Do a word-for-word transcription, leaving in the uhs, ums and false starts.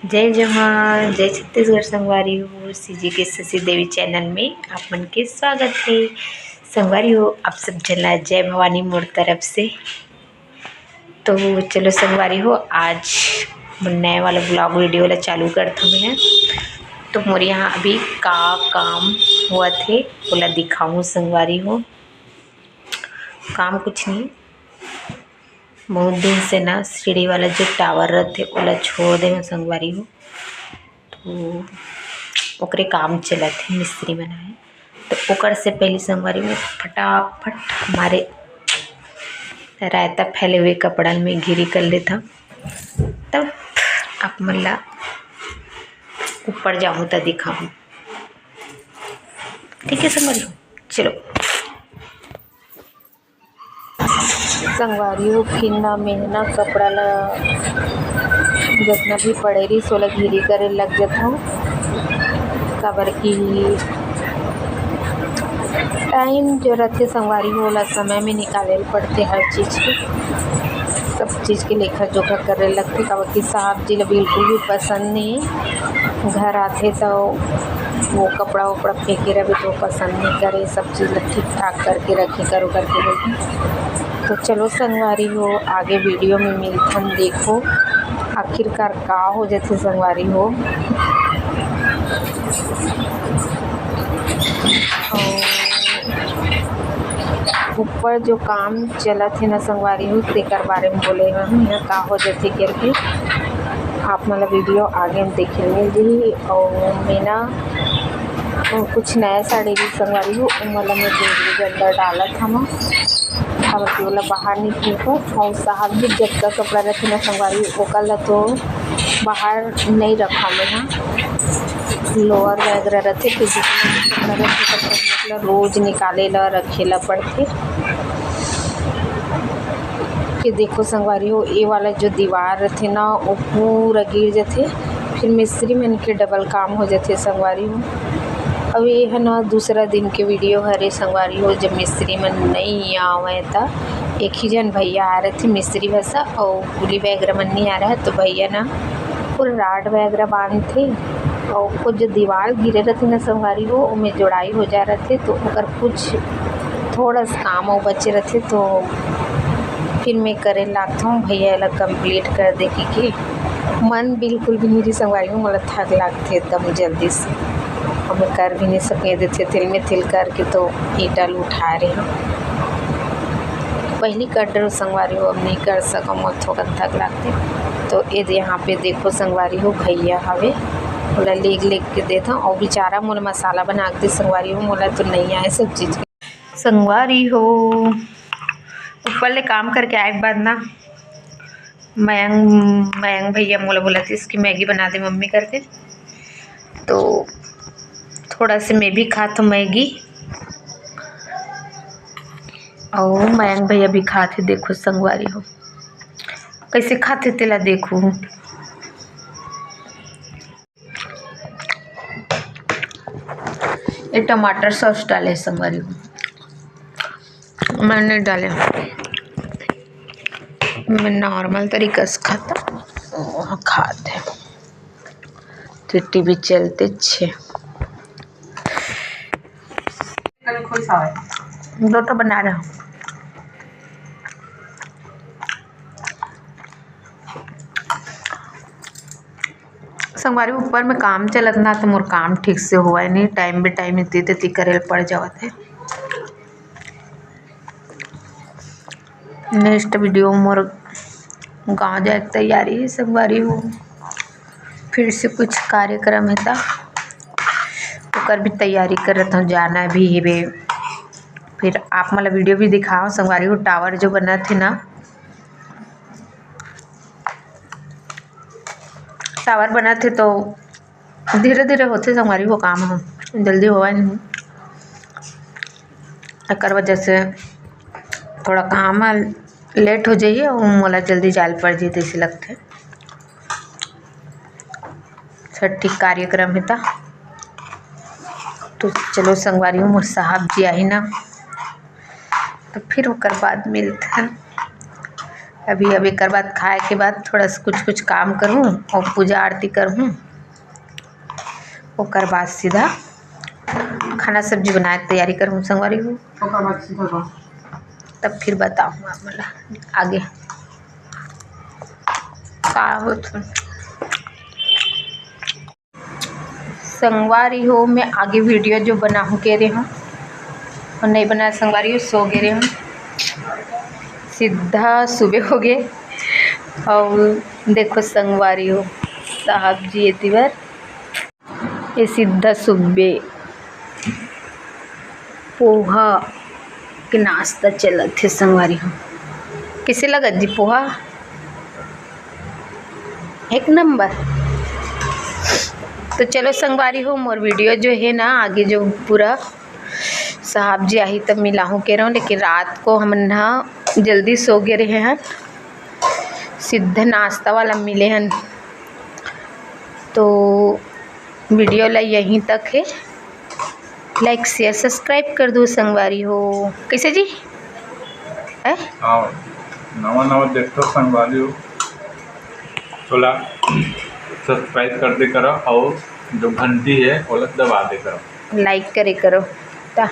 जय जोहार, जय छत्तीसगढ़ संगवारी हो। सीजी के शशि देवी चैनल में आप मन के स्वागत है। संगवारी हो, आप सब झन ला जय भवानी मोर तरफ से। तो चलो संगवारी हो, आज नया वाला ब्लॉग वीडियो ला चालू करत हूँ मैं। तो मोर यहाँ अभी का काम हुआ थे, ओला दिखाऊँ संगवारी हो। काम कुछ नहीं, बहुत दिन से ना सीढ़ी वाला जो टावर रहते, ओला छोड़ दे हूँ संगवारी हो। तो ओकरे काम चलत हे, मिस्त्री मन आए। तो ओकर से पहले संगवारी हो, फटाफट हमारे रायता फैले हुए कपड़न में घिरी कर लेता, तब आप मन ला ऊपर जाऊँ त दिखाऊँ। ठीक है संगवारी हो, चलो। संगवारी हो, फिर ना मैं ना कपड़ा ला जतना भी पड़े रहिस ओला घिरी करे लग जथों, काबर कि टाइम जो रथे संगवारी हो, ओला समय में निकाले ल पड़थे हर चीज के, सब चीज के लेखा जोखा करे लगथे, काबर कि साहब जी ला बिल्कुल भी पसंद नहीं। घर आथे तो वो कपड़ा उपड़ा फेंके रहे तो पसंद नहीं करे, सब चीज ला ठीक ठाक करके रखे करो करके बोलथे। तो चलो संगवारी हो, आगे वीडियो में मिलथन। देखो आखिरकार का हो जाथे संगवारी हो। और ऊपर जो काम चलत हे ना संगवारी हो, तेकर बारे में बोले हूँ, यहाँ का हो जाथे करके आप मन ला वीडियो आगे में देखे मिल जही। और मैं ना कुछ नया साड़ी भी संगवारी हो, ओमन ला मैं दूसरी के अंदर डालत हूँ, काबर कि ओला बाहर नहीं फेंको। और साहब जी जतका कपड़ा रखे ना संगवारी हो, ओकर ला तो बाहर नहीं रखा मैं हा। लोअर वगैरह रथे, तो जितना कपड़ा रथे, सब मतलब रोज निकाले ला, रखे ला पड़थे। कि देखो संगवारी हो, ये वाला जो दीवार रथे ना, वो पूरा गिर जथे, फिर मिस्त्री मन के डबल काम हो जथे संगवारी हो। अब ये है ना दूसरा दिन के वीडियो हरे संगवारी हो, जब मिस्त्री मन नहीं आवे त एक ही जन भैया आ रहे थे मिस्त्री भैया, और कुली वगैरह मन नहीं आ रहा है, तो भैया ना पूरा राड वगैरह बांधथे, और कुछ जो दीवार गिरे रहथे ना संगवारी हो, ओमे जोड़ाई हो जा रहथे, तो ओकर कुछ थोड़ा सा काम अउ बचे रहथे, तो फिर मैं करे लागथों भैया एला complete कर दे कि, कि मन बिल्कुल भी नहीं रही संगवारी हो, मोला थक लागथे एकदम जल्दी से, और मैं कर भी नहीं सके, देथे थिल में थिल करके तो ईटा ल उठा रहे हूँ। पहली कर डरो संगवारी हो, अब नहीं कर सकम, मोर थोकन थक लागथे। तो ये दे यहाँ पे देखो संगवारी हो, भैया हवे, ओला लेग लेग के देथव, और बेचारा मोला मसाला बना के दे संगवारी हो, मोला तो नहीं आए सब चीज के। संगवारी हो, ऊपर ले काम करके आए के बाद ना मयंक, मयंक भैया मोला बोलत रहिस कि मैगी बना दे मम्मी करके, तो थोड़ा से मैं भी खात हूँ मैगी, और मयंक भैया भी खात हे। देखो संगवारी हो, कैसे खात हे तेला देखो। ये टमाटर सॉस डाले संगवारी हो, मैं नहीं डाले, मैं नॉर्मल तरीका से खाता, वो खात हे। तो टीवी चलते छे। दो ठो बना रहे हो। संगवारी, ऊपर में काम चलत ना, तो मोर काम ठीक से होवय नहीं, टाइम बे टाइम इतनी तेती करे ल पड़ जावत हे। नेक्स्ट वीडियो मोर गाँव जाए के तैयारी हे संगवारी हो, फिर से कुछ कार्यक्रम हे त ओकर भी तैयारी करत हूँ, जाना भी हेबे। फिर आप मन ला वीडियो भी दिखाओ संगवारी हो, टावर जो बनत हे ना, टावर बनत हे तो धीरे धीरे होथे संगवारी हो काम ह, जल्दी होवय नहीं। एकर वजह से थोड़ा काम ह लेट हो जाइए और मोला जल्दी जाल पड़ जाइए तैसे लगथे। छठी कार्यक्रम हे ता तो चलो संगवारी हो, मोर साहब जी आही ना, तो फिर ओकर बाद मिलथन। अभी अब एकर बाद, खाए के बाद थोड़ा सा कुछ कुछ काम करहूँ और पूजा आरती करहूँ, ओकर बाद सीधा खाना सब्जी बनाए के तैयारी करहूँ संगवारी हो। ओकर बाद सीधा बा। तब फिर बताऊँ आप मन ला आगे का होत हे। संगवारी हो, मैं आगे वीडियो जो बनाहूँ के रहे हूँ, और नहीं बनाया संगवारी हो, सो गे रहे हूँ, सीधा सुबह हो गए। और देखो संगवारी हो, साहब जी ये तिवर, ये सीधा सुबह पोहा के नाश्ता चलत हे संगवारी हो। कैसे लगत जी पोहा? एक नंबर। तो चलो संगवारी हो, मोर वीडियो जो है ना, आगे जो पूरा साहब जी आही तब मिलाहूँ के रहूँ, लेकिन रात को हमन ह जल्दी सो गे रहे हैं, सीधा नाश्ता वाला मिले हैं। तो वीडियो ला यहीं तक है, like share subscribe कर दो संगवारी हो। कैसे जी? है? हाँ, नवा नवा देखथो संगवारी हो, तोला subscribe कर दे करो और जो घंटी है ओला दबा दे करो। Like करे करो। ता